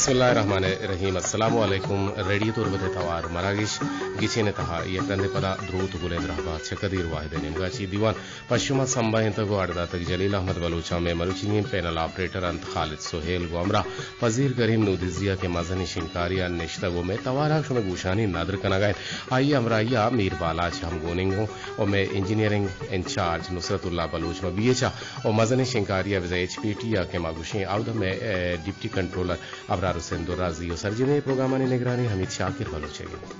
بسم اللہ الرحمن الرحیم۔ السلام علیکم۔ ریڈیو تربت ءِ توار مراگش گچین ءِ تہا یک رندے پدا دروت گلیں درہبات چہ قدیر واحد ءِ نیمگا۔ چہ دیوان پہ شما سمبہینتگ ءُ اڈ داتگ جلیل احمد بلوچ ءَ۔ مئے مروچی ئیں پینل آپریٹر انت خالد سہیل گوں ہمراہ پذیر کریم نودزی ءَ کہ مزنیں شنگکاری ءَ نشتگ ءُ مئے توار ءَ شمئے گوشانی ندر کنگ ءَ انت۔ آئی ءِ ہمراہی ءَ میر بالاچ ہم گوننگ اوں ءُ مئے انجینئرنگ انچارج نصرت اللہ بلوچ ماں بی ایچ ءَ ءُ مزنیں شنگکاری ءَ بزاں ایچ پی ٹی ءَ کہ ما گوشیں، اود ءَ مئے، اے، ڈپٹی کنٹرولر ابرار حسین درازی ءُ سرجمیں پروگرامانی نگرانی حمید شاکر بلوچ ءَ گیت۔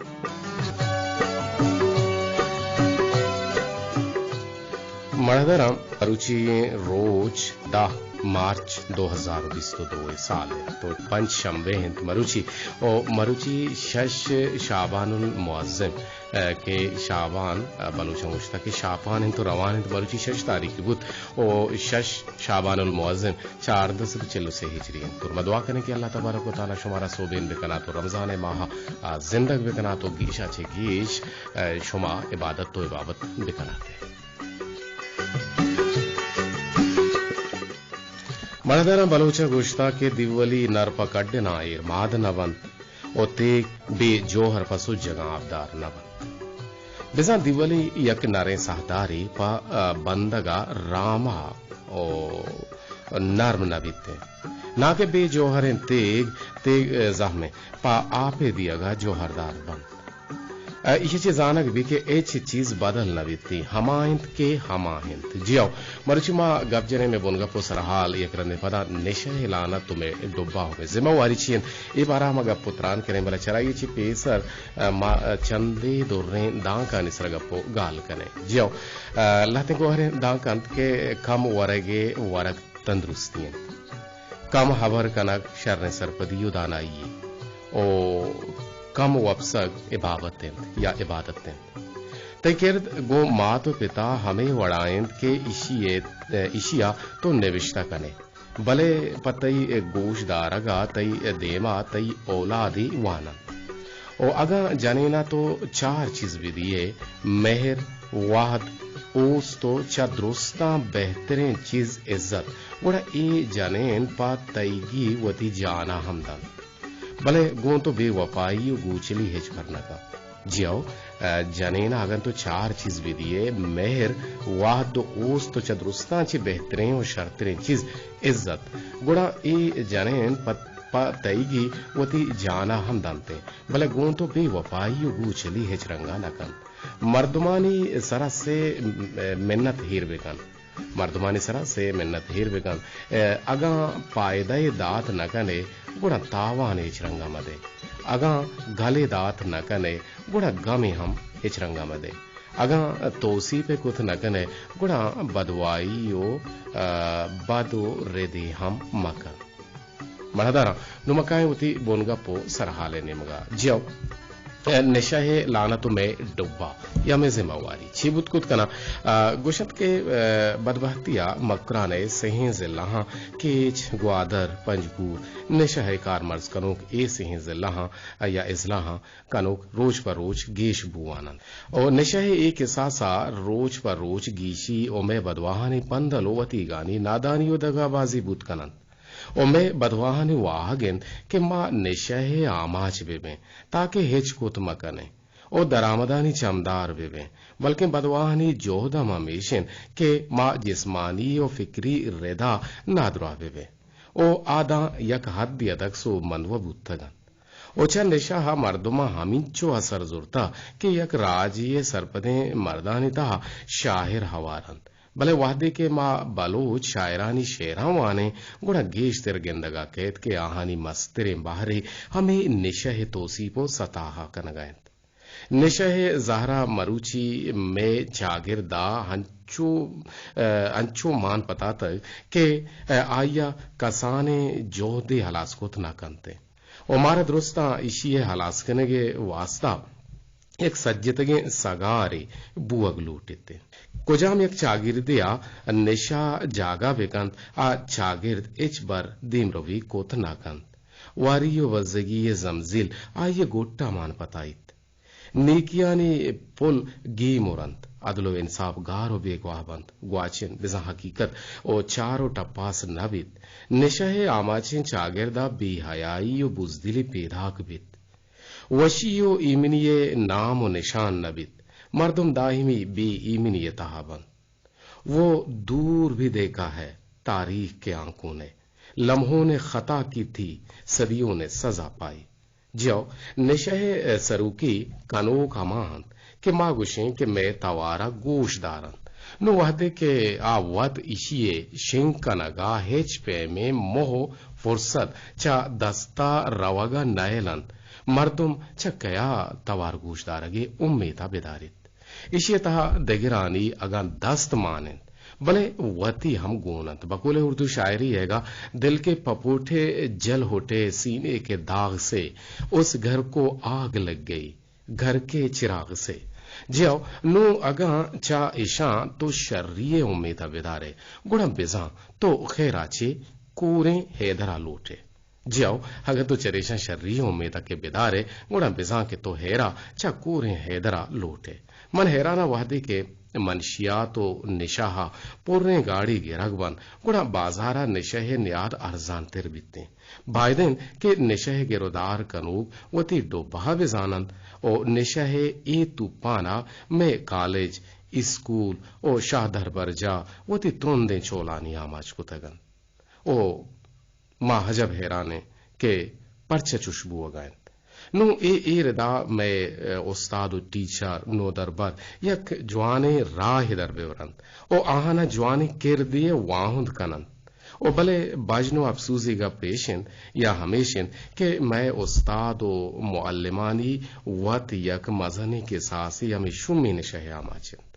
مڑدراں، مروچی روچ دہ مارچ دو ہزار ءُ بیست ءُ دو ءِ سال انت ءُ پنچ شنبے انت مروچی ءُ مروچی شش شعبان المعظم، اے، کہ شعبان، اے، بلوچاں گوشتگ کہ شاپان انت ءُ روان انت، مروچی شش تاریخ بوت ءُ شش شعبان المعظم چاردہ سد ءُ چل ءُ سے ہجری انت۔ اور ما دعا کنیں کہ اللہ تبارک و تعالی شمارا سوبین بکنات ءُ رمضان ءِ ماہ ءَ زندگ بکنات ءُ گیشا چہ گیش، اے، شما عبادت ءُ عبابت بکنات۔ مڑدراں، بلوچ ءَ گوشتگ کہ دیولی نر پہ کڈناں ایر ماد نہ بنت ءُ تیگ بے جوہر پہ سجگاں آبدار نہ بنت۔ بزاں دیولی یک نریں ساہدارے پہ، اے، بندگ ءَ رام ءَ ءُ نرم نہ بیت انت۔ ناں کہ بے جوہریں تیگ، تیگ، اے، زہمیں پہ آپ ءِ دیگ ءَ جوہردار بنت۔ اے، ایشی چہ زانگ بیت کہ ہچ چیز بدل نہ بیت، ہما انت کہ ہما انت۔ جی ہو، مروچی ما گپ جنیں مئے بنگپ ءُ سرحال، یک رندے پدا نشہ ءِ لعنت ءُ مئے ڈبہ ءُ مئے ذمہ واری چی انت؟ اے بارہ ءَ ما گپ ءُ تران کنیں، بلے چرآئی ءَ چہ پیسر، اے، ما، اے، چندے دریں دانکانی سر ءَ گپ ءُ گال کنیں۔ جی ہو، اے، لہتیں گوہریں دانک انت کہ کم ورگ ءِ ورگ تندرستی انت۔ کم ہبر کنگ شریں سرپدی ءُ دانائی یے ءُ کم وپسگ عبابت انت یا عبادت انت۔ تئی کرد گوں مات ءُ پتا ہمے وڑا انت کہ ایشی ءِ، ایشی ءَ تو نبشتہ کن ئے، بلے پہ تئی گوش دارگ ءَ تئی دیم ءَ تئی اولادے وان انت۔ ءُ اگاں جنین ءَ تو چار چیز بدیئے، مہر، وہد، اوست ءُ چہ درستاں بہتریں چیز عزت، گڑا اے جنین پہ تئیگی وتی جان ءَ ہم دنت۔ بلے گوں تو بے وپائی ءُ گوچلی ہچبر نہ کنت۔ جی ہو، اے، جنین ءَ اگاں تو چار چیز بدیئے، مہر، وہد ءُ اوست ءُ چہ درستاں چہ بہتریں ءُ شرتریں چیز عزت، گڑا اے جنین پہ، پہ تئیگی وتی جان ءَ ہم دنت، بلے گوں تو بے وپائی ءُ گوچلی ہچ رنگ ءَ نہ کنت۔ مردمانی سر ءَ سے منت ہیر بہ کن۔ مردمانی سر ءَ سے منت ہیر بہ کن۔ اے، اگاں پائدہ ئے دات نہ کن ئے، گڑا تاوان ہچ رنگ ءَ مہ دئے۔ اگاں گل ئے دات نہ کن ئے، گڑا گم ئے ہم ہچ رنگ ءَ مہ دئے۔ اگاں توسیپ ئے کت نہ کن ئے، گڑا بدوائی ءُ، اے، بد ءُ ردی ہم مہ کن۔ مڑداراں، نوں ما کائیں وتی بنگپ ءُ سرحال ءِ نیمگ ءَ۔ جی ہو، نشہ ءِ لعنت ءُ مئے ڈبہ یا مئے ذمہ واری چی بوت کت کناں؟ آ، گوشنت کہ، آ، بدبہتی ءَ مکران ءِ سہیں ضلعاں کیچ، گوادر، پنجگور، نشہ ءِ کارمرز کنوک اے سہیں ضلعاں یا اضلاعاں کنوک روچ پہ روچ گیش بوان انت۔ ءُ نشہ ءِ اے کساس ءَ روچ پہ روچ گیشی ءُ مئے بدواہانی پندل ءُ وتیگانی نادانی ءُ دگہ بازی بوت کن انت۔ ءُ مئے بدواہانی واہگ انت کہ ما نشہ ءِ آماچ بہ بیں، تاکہ ہچ کت مہ کنیں ءُ درآمدانی چمدار بہ بیں، بلکیں بدواہانی جہد ہم ہمیش انت کہ ما جسمانی ءُ فکری ردا نادراہ بہ بیں ءُ آ داں یک حدے ءَ دگہ سوبمند وَ بوتگ انت۔ ءُ چہ نشہ ءَ مردماں ہمینچو اثر زرتہ کہ یک راجے ءِ سرپدیں مردانی تہا شاعر ہوار انت۔ بلے وہدے کہ ما بلوچ شاعرانی شعراں وانیں، گڑا گیشتر گندگ ءَ کئیت کہ آہانی مستریں بہرے ہمے نشہ ءِ توسیپ ءُ ستاہ ءَ کنگ ءَ انت۔ نشہ ءِ زہر ءَ مروچی مئے چاگرد ءَ انچو، انچو مان پتاتگ کہ آئی ءَ کسانیں جہدے ہلاس کت نہ کنت۔ ءُ مارا درستاں ایشی ءِ ہلاس کنگ ءِ واستہ یک سجتگیں سگارے بوگ لوٹیت۔ کجام یک چاگردے ءَ نشہ جاگہ بہ کنت، آ چاگرد ہچبر دیمروی کت نہ کنت۔ واری ءُ بزگی ءِ زمزیل آئی ءِ گٹ ءَ مان پتائیت۔ نیکیانی پل گیمر انت، عدل و انصاف گار و بیگواہ بنت۔ گواچن بزاں حقیقت و چار و ٹپاس نہ بیت۔ نشہ ء آماچیں چاگرد ء بے حیائی و بزدلی پیداک بیت۔ وشی و ایمنی ء نام و نشان نہ بیت۔ مردم دائمی بے ایمنی ء تہا بنت۔ وہ دور بھی دیکھا ہے تاریخ کے آنکھوں نے، لمحوں نے خطا کی تھی، صدیوں نے سزا پائی۔ جیو، نشہ ء سروکی کنوک ہما انت کہ ما گوشیں کہ مئے توار ء گوش دار انت۔ نوں وہدے کہ آ وت ایشی ء شنگ کنگ ء ہچ پیمیں موہ ء فرصت چہ دست ء روگ ء نئیل انت، مردم چہ کیا توار گوش دارگ ء امیت ء بداریت؟ ایشی ء تہا دگرانی اگاں دست مان انت، بلے وتی ہم گون انت۔ بقول اردو شاعری ایگا، دل کے پپوٹے جل ہوٹے، سینے کے داغ سے اس گھر کو آگ لگ گئی، گھر کے چراغ سے۔ جیو، نوں اگاں چہ ایشاں تو شری ء امیت ء بدارے، گڑا بزاں تو خیر ء چے کوریں حیدر ء لوٹے۔ جیو، اگاں تو چریشاں شری امیت ء کہ بدارے، گڑا بزاں کہ تو ہیرا چہ کوریں حیدر ء لوٹے۔ من حیران ء وہدے کہ منشیات و نشہ ء پریں گاڑی گرگ بنت، گڑا بازار ء نشہ ء نیاد ارزان تر بیتیں۔ باید انت کہ نشہ ء گرودار کنوک وتی ڈبہ ء بزاننت و نشہ ء اے توپان ء مئے کالج، اسکول و شاہ دربرجاہ وتی ترندیں چولانی آماچ کتگ انت۔ او ما عجب حیران ایں کہ پرچہ چش بوگ ء انت۔ نوں اے، اے ردا مئے، ء، استاد و ٹیچر، نودربر یک جوانیں راہے در ببرنت و آہانا جوانیں کردے ء واہند کننت۔ و بلے بژن و اپسوزی گپ ایش انت یا ہمیش انت کہ مئے استاد و معلمانی وت یک مزنیں کساسے ہمے شومیں نشہ ء آماچ انت۔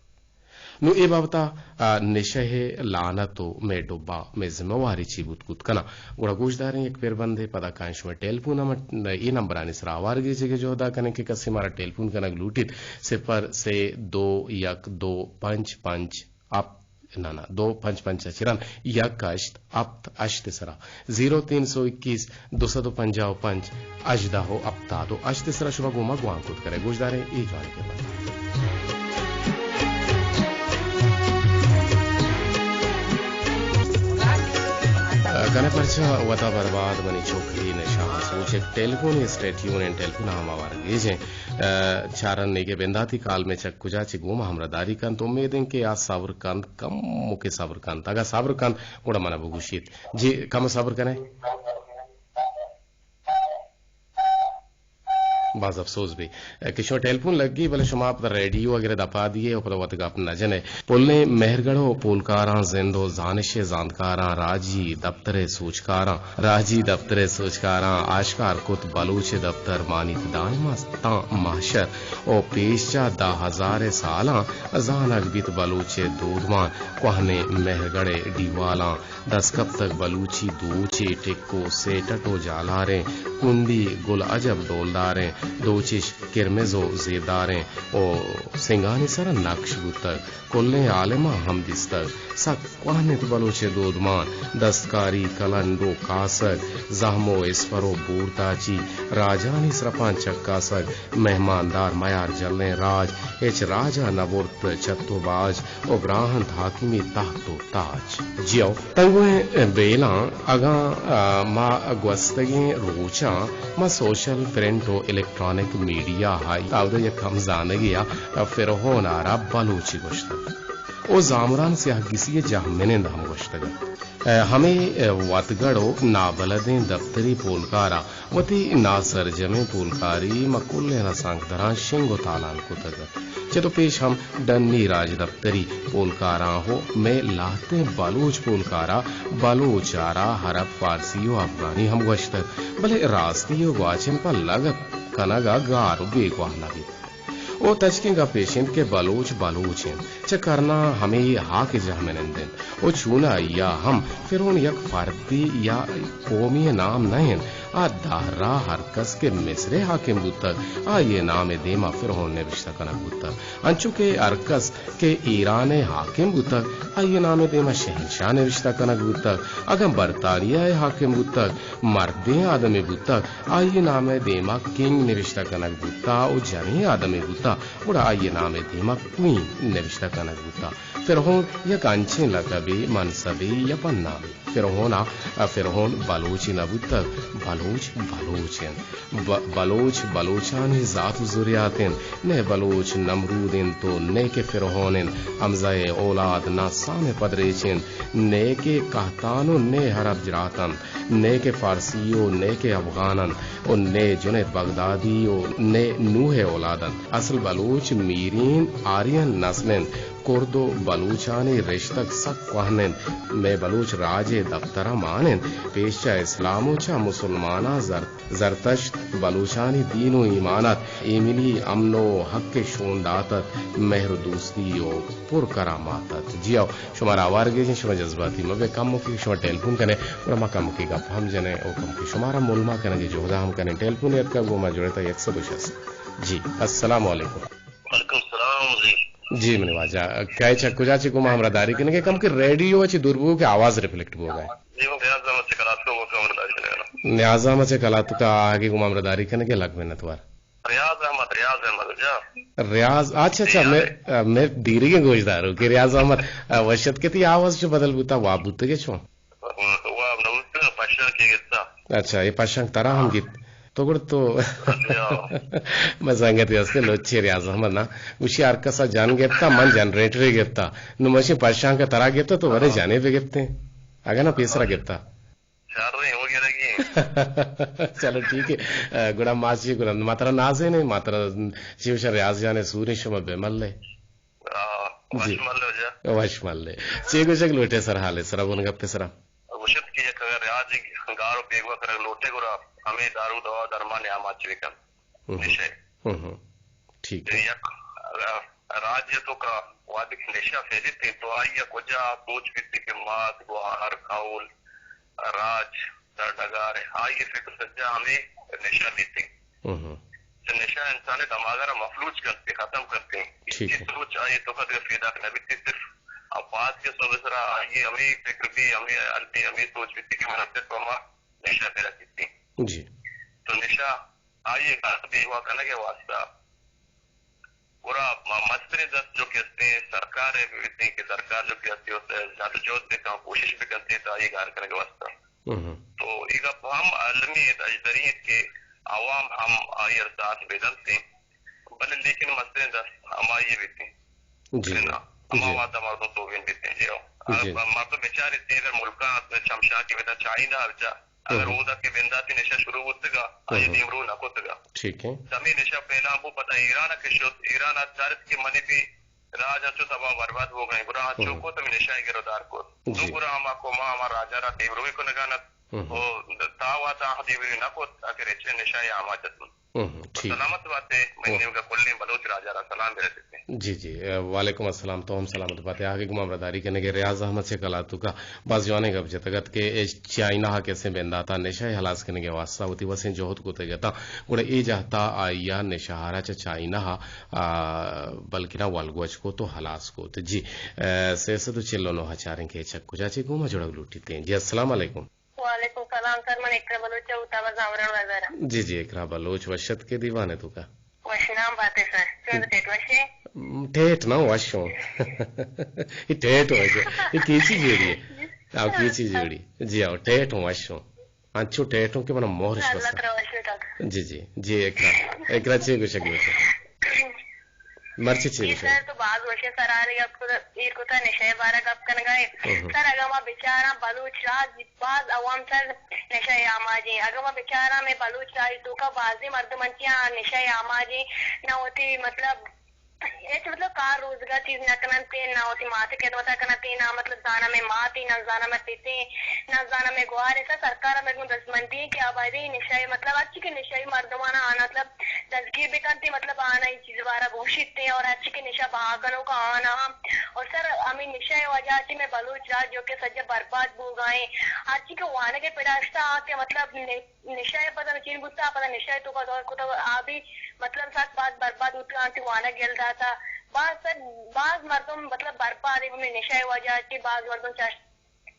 نوں اے بابت ء، ء، نشہ ء لعنت و مئے ڈبہ مئے ذمہ واری چی بوت کت کناں؟ گڑا گوشداریں یک پربندے، پدا کائیں شمئے ٹیلیفون ء، اے نمبرانی سرا ہوار گیجگ ء جہد ء کنیں کہ کسے مارا ٹیلیفون کنگ لوٹیت، صفر سے دو یک دو پنچ پنچ ہپت، نہ، نہ، دو پنچ پنچ ء چران یک ہشت ہپت ہشت ء سرا، زیرو تین سو اکیس دو سد و پنجاہ و پنچ، ہژدہ و ہپتاد و ہشت ء سرا شما گوں ما گوانک کت کنئے۔ گوشداریں اے جوانیں پربند۔ کنئے پرچا وتا برباد منی چک، اے نشہ ء سوچ۔ یک ٹیلیفونے، اسٹے ٹیونڈ، ٹیلیفون ء ہم ہوار گیجیں۔ ء، چارن نیگے بنداتی کال مئے چک کجا چہ گوں ما ہمراہداری کنت۔ امید انت کہ آ صبر کنت، کموکے صبر کنت۔ اگاں صبر کنت، گڑا منا بگوشیت۔ جی، کم صبر کنئے۔ باز افسوس بی کہ شما ٹیلیفون لگی، بلے شما پدا ریڈیو اگر دپا دیئے و پدا وت گپ نہ جنئے۔ پلیں مہرگڑھ و پولکاراں، زند و زانش ء زانتکاراں، راجی دپتر ء سوچکاراں، راجی دپتر ء سوچکاراں آشکار کت بلوچ ء دپتر، مانیت دائم است تاں محشر۔ و پیش چہ دہ ہزار ء سالاں زانگ بیت بلوچ ء دودمان، کوہنیں مہرگڑھ ء ڈیوالاں، دست کپتگ بلوچی دوچے، ٹک و سیٹٹ و جالاریں، کنڈی گل عجب ڈولداریں، دوچش کرمز و زیبداریں و سنگانی سرا نقش بوتگ۔ کلیں عالماں ہم دیستگ۔ سک کوہن انت بلوچ ء دودمان، دستکاری، کلنڈ و کاسگ، زہم و اسپر و بورتاچی، راجانی سرپاں چکاسگ، مہماندار میار جلیں راج، ہچ راج ء نہ برت چت و باج، و براہنت حاکمی تحت و تاج۔ جیو، تنگویں بیلاں اگاں، آ، ما گوستگیں روچاں ما سوشل، پرنٹ و الیکٹرانک میڈیا ہائی، اودا یک ہم زانگے ء فرعون ء را بلوچی گوشتگ و زامران سیاہ گسی ء جہمنند ہم گوشتگ۔ ء ہمے وتگڑ و نابلدیں دپتری پولکار ء وتی ناسرجمیں پولکاری ماں کلیں رسانکدراں شنگ و تالان کتگ۔ چد و پیش ہم ڈنی راجدپتری پولکاراں ہو مئے لہتیں بلوچ پولکارا بلوچ ء را عرب، فارسی و افغانی ہم گوشتگ، بلے راستی و گواچن پہ لگت کنگ ء گار و بیگواہ نہ بیت۔ او تچکیں گپ ایش انت کہ بلوچ بلوچ انت، چہ کرناں ہمے ہاک ء جہمنند انت۔ او چونائیا ہم فرعون یک فردے یا قومے ء نام نہ انت، آ دہر ءَ ہر کس کہ مصر ءِ حاکم بوتگ، آئی ءِ نام ءِ دیما فرعون نبشتہ کنگ بوتگ۔ انچو کہ ہر کس کہ ایران ءِ حاکم بوتگ، آئی ءِ نام ءِ دیما شہنشاہ نبشتہ کنگ بوتگ۔ اگاں برطانیہ ءِ حاکم بوتگ، مردیں آدمے بوتگ، آئی ءِ نام ءِ دیما کنگ نبشتہ کنگ بوتگ ءُ جنیں آدمے بوتگ، گڑا آئی ءِ نام ءِ دیما کوئین نبشتہ کنگ بوتگ۔ فرعون یک انچیں لقبے، منصبے یا پدنامے۔ فرعون ءَ، فرعون بلوچے نہ بوتگ، بلوچ بلوچ انت۔ ب-، بلوچ بلوچانی ذات ءُ ذریات انت۔ نئے بلوچ نمرود انت ءُ نئے کہ فرعون انت۔ حمزہ ءِ اولاد نہ سام ءِ پدریچ انت، نئے کہ قحطان ءُ نئے عرب جرات انت، نئے کہ فارسی ءُ نئے کہ افغان انت ءُ نئے جنید بغدادی ءُ نئے نوح ءِ اولاد انت۔ اصل بلوچ میرین آرین نسل انت۔ کرد ءُ بلوچانی رشتگ سک کوہن انت۔ مئے بلوچ راج ءِ دپتر ءَ مان انت۔ پیش چہ اسلام ءُ چہ مسلماناں زر-، زرتشت بلوچانی دین ءُ ایمان ات۔ ایمنی، امن ءُ حق ءِ شون دات ات۔ مہر ءُ دوستی ءُ پر کرامات ات۔ جی او، شمارا ہوار گیجیں، شما جذباتی مہ بے، کمکے شما ٹیلیفون کنے، گڑا ما کمکے گپ ہم جنیں ءُ کمکے شمارا ملما کنگ ءِ جہد ءَ ہم کنیں۔ ٹیلیفون اتکگ گوں ما جڑتا یک سد ءُ شست۔ جی، السلام علیکم۔ وعلیکم السلام جی۔ جی منی واجہ، کئے چہ کجا چہ گوں ما ہمراہ داری کنگے؟ کم کہ ریڈیو چہ دور بو کہ آواز ریفلیکٹ بوگا۔ جی من ریاض احمد چہ کلاتکا گوں ہمراہ داری کنگا۔ نیاز احمد چہ کلاتکا آگے گوں ما ہمراہ داری کنگے، لک منت وار۔ ریاض احمد، ریاض احمد جا۔ ریاض، اچھا اچھا، جی، میں، ہاں۔ میں دیرگیں گوشداروں کہ ریاض احمد، آ، وشت کتی آواز چو بدل بوتا، واب بوتگے چون؟ واب نہ بوتگ، پشانکے گپتا۔ اچھا، اے پشانک ترا ہم گپت۔ تو گڑ تو ہاں۔ مزنگتی ہستے لوچی ریاض احمد نا۔ گوشی ہر کسا جن گپتا، من جنریٹرے گپتا۔ نو مشین پشانک ترا گپتا تو ورے ہاں۔ جنے بگپتے۔ اگہ نا پیسرا گپتا۔ شر نہیں ہو گیا لگی۔ چلو ٹھیک ہے۔ گڑا ماسی گڑا ما ترا نازے نہیں، ما ترا چیوشا ریاض جانے سوریں شما بے ملے۔ آ، جی۔ وش ملو جا۔ وش ملے۔ چے گوشگ لوٹے سر حالے سرا بون گپے سرا؟ گوشت کہ یک اگر ریاضی گار و بیگواہ کنگ لوٹے گڑا ہمیں دارو دوا درمان آماچ بکن۔ ہم۔ نشے۔ ہم۔ ٹھیک ہے۔ یک راج تو کا وادی نشہ پھیلتے تو آئی کجا سوچ بیتی کہ مات، گوہار، کھول، راج، سرڈگار، آئی فکر سجا ہمیں نشہ بیتی۔ ہم۔ چہ نشہ انسان ءِ دماغ ءَ را مفلوج کنت، ختم کنت۔ ٹھیک ہے۔ سوچ آئی توکا دگہ پیداک نہ بیت، صرف آ پاد کے صبح سرا آئی ہمیں فکر بھی، ہمیں حال بھی، ہمیں سوچ بیتی کہ من صرف ہما نشہ میرا کیتی۔ جی۔ تو نشہ آئی گار بیگواہ کنگ ءِ واسطہ گڑا ما مستریں دست جو کہ ہستیں سرکار ءِ بیتیں کہ سرکار جو کہ ہستیں اس جد و جہد بکن، کوشش بکنتے تو آئی گار کنگ ءِ واسطہ۔ ہم۔ تو اے گپ ہم المی انت، اجدری انت کہ عوام ہم آئی ءَ ساتھ بہ دنت انت، بلے لیکن مستریں دست ہمائی ءِ بیت انت۔ جی۔ نا، ہما جی۔ وہد ءَ مردم سوبین بیت انت، جی ہو۔ جی۔ اگر مردم بچار ایت، اگر ملکاں ات، چمشانکے بدا چائنا ءَ بچار، اگر ہم۔ اودا کہ بنداتی نشہ شروع بوتگا، آئی ہم۔ دیمرو نہ کتگا۔ ٹھیک ہے۔ دمی نشہ پہلان بو، پدا ایران ءَ کہ شت، ایران ءَ چارت کہ منی بھی راج انچو تباہ و برباد بوگا انت، گڑا آ چو ہم۔ کت، ہمے نشہ ءَ گرودار کت۔ جی۔ نوں گڑا ہما قوم ءَ ہما راج ءَ را دیمروی کنگا نت۔ ہم۔ او تا وہد ءَ آ دیمروی نہ کت، آخر اچ نشہ ءِ آماچ ات۔ ہم، ٹھیک۔ سلامت باتے، منی ہم۔ نیمگا کلیں بلوچ راج ءَ را سلام برسیتے۔ جی، جی، اے، وعلیکم السلام، تو ہم سلامت باتے۔ آگے گوں ما ہمراہ داری کنگے ریاض احمد چہ کلاتوکا باز جوانیں گپ جتگ ات کہ اے چائنا ءَ کسیں بنداتا نشہ ءِ ہلاس کنگ ءِ واسطہ وتی وسیں جہد کتگ اتاں، گڑا اے جہتا آئی ءَ نشہ ءَ را چہ چائنا ءَ، آ، بلکنا ولگوج کت و ہلاس کت۔ جی، آ، سئے سد و چل و نہ ءَ چاریں کہ چک کجا چے گوما جڑگ لوٹیتیں۔ جی، السلام علیکم۔ وعلیکم سلام سر، من اقرا بلوچ ءَ اوتاوا زامران بازار ءَ۔ جی، جی، اقرا بلوچ وشت کے دیوانے تو کا؟ وش نام باتے سر، چون ٹیٹ وشے؟ ٹیٹ نہ وشوں۔ یہ ٹیٹ وشے۔ یہ کیسی جوڑی ہے؟ آؤ کیسی جوڑی؟ جی آؤ، ٹیٹ ہوں وشوں۔ انچو ٹیٹ ہوں کہ منا مہرش اللہ بس۔ ترا وش بکن۔ جی، جی، جی، اقرا، اقرا چے گوشگ لوٹے؟ مرچی چے گوشگ؟ سر تو باز وشیں سر آرے گپ کتا، ایر کتا نشے بارا گپ کنگا ہے۔ ہم۔ سر اگاں ما بچاراں بلوچ راج باز عوام سر نشہ آماجیں۔ اگاں ما بچاراں میں بلوچ راج توکا بازیں مردم انتیاں نشہ آماجیں، نہ وتی مطلب ہچ مطلب کار روزگار چیز نہ کننت، نہ وتی مات ءِ خدمت ءَ کننت، نہ مطلب زاناں مئے مات ءَ، نہ زاناں مئے پت ءَ، نہ زاناں مئے گوار ءَ۔ سرکار ءَ مئے گوں دزبندی کہ آ بایدیں نشہ ءَ مطلب ہرچی کہ نشہ ءَ مردماناں آ مطلب دزگیر بکنت، مطلب آناں اے چیز ءِ بارا گوشیت اور ہرچی کہ نشہ بہا کنوک آناں ہم اور سر، ہمیں نشہ ءِ وجہ چی میں بلوچ راج جو کہ سجا برباد بوگا ہیں۔ ہرچی کہ وانگ ءِ پڑا اشتا آ کہ مطلب نشہ ءِ پدا چین بوتا، پدا نشہ ءِ توکا دور کتا، آ بھی مطلب سک باز برباد بوتا، آنتی وانگ یل داتا۔ باز سر، باز مردم مطلب برباد ہیں ہمیں نشہ ءِ وجہ چی، باز مردم چش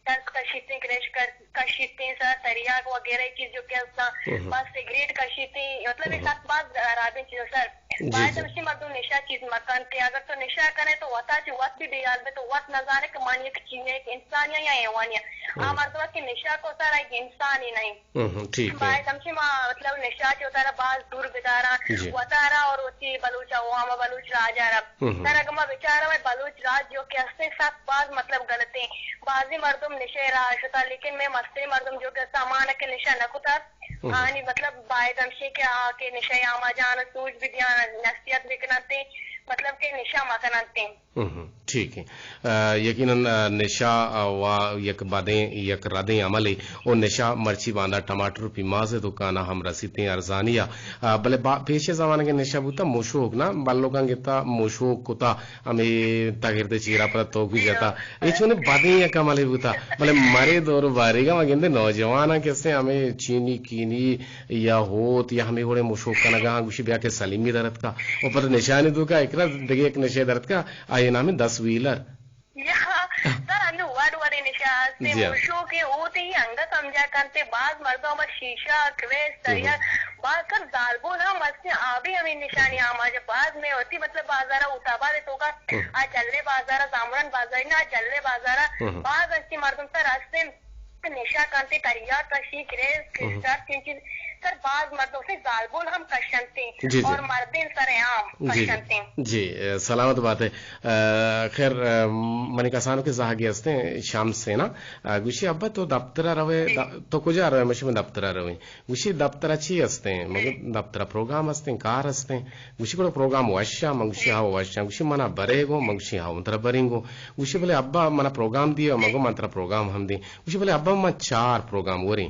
چرس کشیتیں، کریش کر-، کشیتیں سر، تریاک وغیرہ چیز جو کہ ہستاں، بس سگریٹ کشیتیں، مطلب یہ سک باز خرابیں چیز سر۔ باید ہمشی مردم نشہ چیز مکنتے، اگر تو نشہ کنے تو وتا چی وت بھی بیال بے، تو وت نزانے کہ من یک چیز، یک انسانی یا حیوانی۔ آ مردم کہ نشہ کو سر، ایک انسانی نہیں۔ ہم، ہم، ٹھیک ہے۔ باید ہمشی ما مطلب نشہ چی وتارا باز دور بداراں، جی۔ وتارا اور وتی بلوچ عوام، بلوچ راجا را۔ ہم، ہم۔ سر اگر ما بچارا میں بلوچ راج جو کہ ہستیں سک باز مطلب غلطیں۔ بازی مردم نشہ راہ شتا، لیکن میں مستری مردم جو کہ ہستاں ہمانا کہ نشہ نہ کتا، ہم۔ آنی مطلب باید ہمشی کہ آ کہ نشہ آما جان سوج بھی دیاں، نصیحت بکننتے، مطلب کہ نشہ مکننتے۔ ہم، ہم، ٹھیک ہے۔ آ، یقیناً، آ، نشہ، آ، و یک بدیں، یک ردیں عملے، و نشہ مرچی باندا ٹماٹر و پیماز ءِ دکانا ہم رسیتیں ارزانی ءَ۔ آ، بلے با-، پیش زمانگ ءَ نشہ بوتا مشوک نا، بلوکاں گتا مشوک کتا، ہمے تگرد چیرا پر توکی جتا۔ اے چونیں بدیں یک عملے بوتا۔ بلے مرے دور باریگا ما گندے نوجواناں کسے ہمے چینی کینی یا ہوت یا ہمے وڑیں مشوک کنگا، گوشی بیا کہ سلیمی درتکا۔ و پد نشانی دوکا اکرا دگہ یک نشے درتکا۔ آئی نام دس ویلر۔ یا، سر، انو وڑ وڑے نشہ ہستے، جی ہاں۔ مشوکے ہوتے ہی انگا سمجھا کنتے، باز مردم بس شیشہ، کریس، ہم۔ تریاک، باز سر زالبول ہم ہستے، آ بھی ہمیں نشانی آماج، باز میں ہوتی، مطلب، بازارا ہوتا باز توکا، ہم۔ آ جلے بازارا، زامران بازار نا، آ جلے بازارا، ہم۔ باز ہستی مردم سر ہستے، نشہ کنتے، تریاک کشی، کریس، ہم۔ کرسٹر، چین چیز، سر، باز مردم سے زالبول ہم کشنتے، جی، جی۔ اور مردین سر عام، جی، جی۔ کشنتے۔ جی، اے، سلامت بات ہے۔ اے، خیر، اے، منی کسانو کہ زہگے ہستیں، شمس ہے نا؟ اے، گوشی، ابا تو دفترا روے، جی۔ د-، تو کجا روے؟ مشی من دفترا رویں۔ گوشی، دفترا چی ہستیں؟ مگو جی۔ دفترا پروگرام ہستیں، کار ہستیں۔ گوشی، گڑا پروگرام وشا؟ من گوشی، جی۔ ہاو وشا۔ گوشی، منا برے گو؟ من گوشی، ہاو، من ترا بریں گو۔ گوشی، بلے ابا منا پروگرام دیے، مگو من ترا پروگرام ہم دیں۔ گوشی، بلے ابا من چار پروگرام وریں۔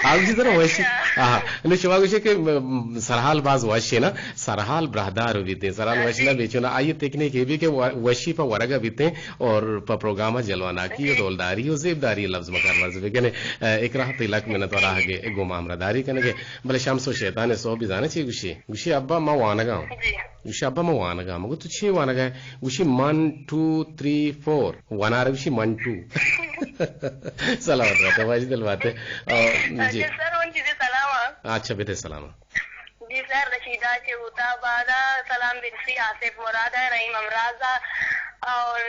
آ گوشی ترا وش۔ اچھا۔ آہا۔ نو شما گوشے کہ، م، سرحال باز وش ہے نا، سرحال براہدار بیتیں، سرحال وش نہ بی چونا۔ آئی تکنیک یہ بھی کہ و-، وشی پہ ورگا بیتیں اور پہ پروگرام جلواناکی و ڈولداری و زیبداری لفظ مکار مرز بکنے۔ اے، اکرا تئی لک منت و راہ گے گو ما ہمراہ داری کنگے۔ بلے شمس و شیطان سو بھی زانے چی گوشی؟ گوشی ابا ما وانگا ہوں۔ جی۔ گوشی، ابا، من وانگا۔ من گو، تو چی وانگا ئے؟ گوشی، ون، ٹو، تھری، فور۔ ونارا گوشی، من ٹو۔ سلامت بات ئے، واجہ دل بات ئے۔ آ، جی۔ اچھا سر، من چیزے سلام آ۔ اچھا، بدے سلام آ۔ جی سر، رشیدہ چہ ہوتا بادا سلام برسی، آصف مراد ءَ، رحیم امراز ءَ، اور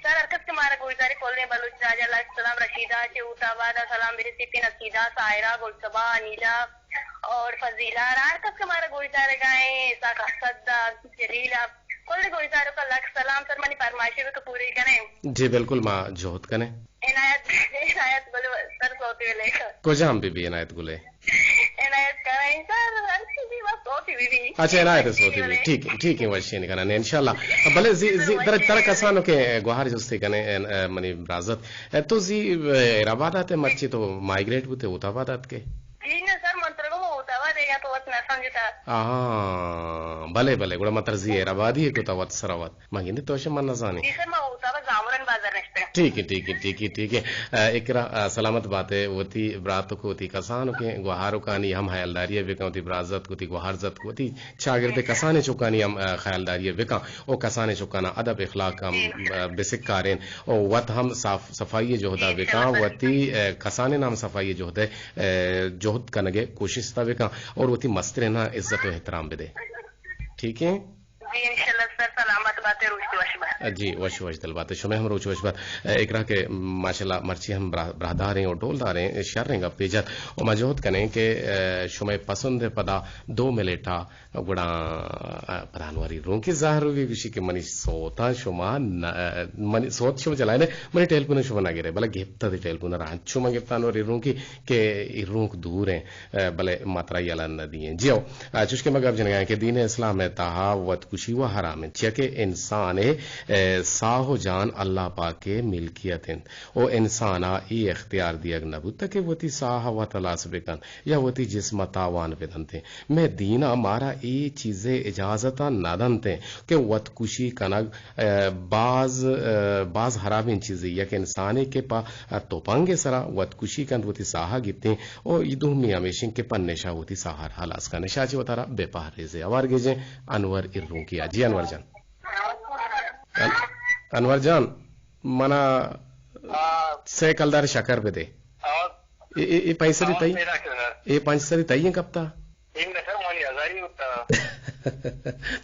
سر، ہر کس کہ مارا گوشدارے، کلیں بلوچ راجا لک سلام۔ رشیدہ چہ ہوتا بادا سلام برسی، پہ نصیدہ، سائرہ، گلصبا، انیلہ، اور فضیلہ، ہر کس کہ مارا گوشدارگا ایں، اسحاق اسد ءَ، جلیل ءَ، کل گوشداروکا لک سلام۔ سر، منی فرمائشے بہ کہ پوری کنیں۔ جی بالکل، ما جہد کنیں۔ عنایت، عنایت گل سر سوتی بلے۔ کجام بی بی عنایت گلے؟ عنایت کنیں سر، ہر چیزی بس سوتی بی بی۔ اچھا، عنایت سوتی بی بی۔ ٹھیک ہے، ٹھیک ہے، وشی نکنن انشاءاللہ۔ بلے زی، زی، ترا، ترا کسانو کہ گوہار جستے کنے، اے، اے، منی برازت۔ اے، تو زی، اے، حیرآباد آتے، مرچی تو مائیگریٹ بوتے، ہوتا آباد آتکے؟ جی نہ سر، من ترا گوں ہوتا آباد یا تو وت نہ سمجھتا۔ ہاں، بلے، بلے، گڑا من ترا زی حیرآبادی ہے کتا وت سرا وت۔ من گندے تو شے من نزانی۔ جی سر، من ہوتا آباد زامران بازار نشتے۔ ٹھیک ہے، ٹھیک ہے، ٹھیک ہے، ٹھیک ہے۔ اے، اکرا، اے، سلامت بات ئے، وتی براتک وتی کسانکیں گوہارکانی ہم ہیالداری ءَ بکن، وتی برازتک وتی گوہارزتک وتی چاگرد کسانیں چکانی ہم، اے، خیالداری ءَ بکن۔ او کسانیں چکانا ادب اخلاق ہم، اے، بسکارین۔ او وت ہم صاف صفائی جہدا بکن، وتی، اے، کسانیں ہم صفائی جہد، اے، جہد کنگے کوشست بکن اور وتی مسترین عزت و احترام بدے۔ ٹھیک ہے؟ جی، انشاءاللہ سر، سلامت بات ئے، روچ وش بات۔ جی، وش وش دل بات ئے، شمئے ہم روچ وش بات۔ اے، اکرا کہ ماشاءاللہ مرچی ہم برا-، براہداریں اور ڈولداریں، شریں گپے جت۔ و ما جہد کنیں کہ، اے، شمئے پسند پدا دو منٹا گڑا، اے، پدا انواری رونکی ظاہر ہوگی، گوشی کہ منی سوتاں شما نہ، اے، منی سوت شما چلائنے، منی ٹیلیفون شما نہ گرے، بلے گپتا دی ٹیلیفون را انچو من گپتا انواری رونکی کہ ای رونک دور ہیں۔ اے، بلے ما ترا یلہ نہ دئیں۔ جی ہو، اے، چوش کہ ما گپ جنگا ایں کہ دین اسلام ءِ تہا وت کشی و حرام ایں۔ چیا کہ انسان ءِ، اے، ساہ و جان اللہ پاک ءِ ملکیت انت و انسان ءَ اے اختیار دیگ نہ بوتہ کہ وتی ساہ ءَ وت ہلاس بہ کنت یا وتی جسم ءَ تاوان بہ دنت۔ مئے دین ءَ مارا اے چیز ءِ اجازت ءَ نہ دنت کہ وت کشی کنگ، اے، باز، اے، باز ہرابیں چیزے۔ یک انسانے کہ پہ تپنگ ءِ سرا وت کشی کنت، وتی ساہ ءَ گپتیں، و اے دومی ہمیش انت کہ پہ نشہ وتی ساہ ءَ را ہلاس کنت۔ نشہ ءَ چہ وتارا بہ پہریزے۔ ہوار گیجیں انور ایرونکی ءَ۔ جی انور جان۔ ان-، انور جان، منا ہاں۔ سئے کلدار شکر بدے۔ ہاں۔ اے، اے، اے پنچ سری ہاں، تئی؟ میرا کلدار۔ اے پنچ سری تئی ہیں کپتا؟ اے نہ سر، منی ہزاری ہوتا۔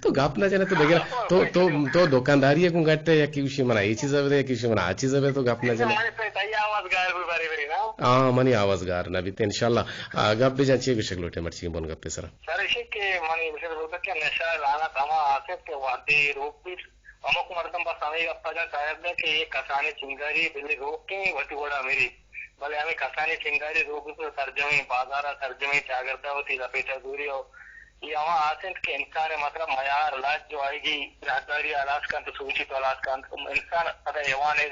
تو گپ نہ جنے، تو بگر، تو، تو، تو دکانداری ہے گوں گٹے، یا کہ اسی منا اے چیز ہے، یا کہ اسی منا آ چیز ہے، تو گپ نہ جنے۔ منی پہ تئی آواز گار بھی بری بری نا۔ ہاں، منی آواز گار نہ بیت، انشاءاللہ۔ آ، گپ بجن چی گوشگ لوٹے مرچی بن گپے سرا۔ سر، ایشی کہ منی گوشگ لوٹے کہ نشہ لعنت ہما آسے کہ وہدے روک بیت، ہمک مردم بس ہمے گپا جا شاید کہ اے کسانیں سنگاری بلے روکیں وتی وڑا مری، بلے ہمے کسانیں سنگاری روک بیت سرجمیں بازارا، سرجمیں چاگردا وتی لپیٹا زوری و اے ہما آس انت کہ انسان ءِ مطلب میار، لج و آئیگی راہداری ءَ ہلاس کنت و سوچیت و ہلاس کنت۔ انسان پدا حیوان ءِ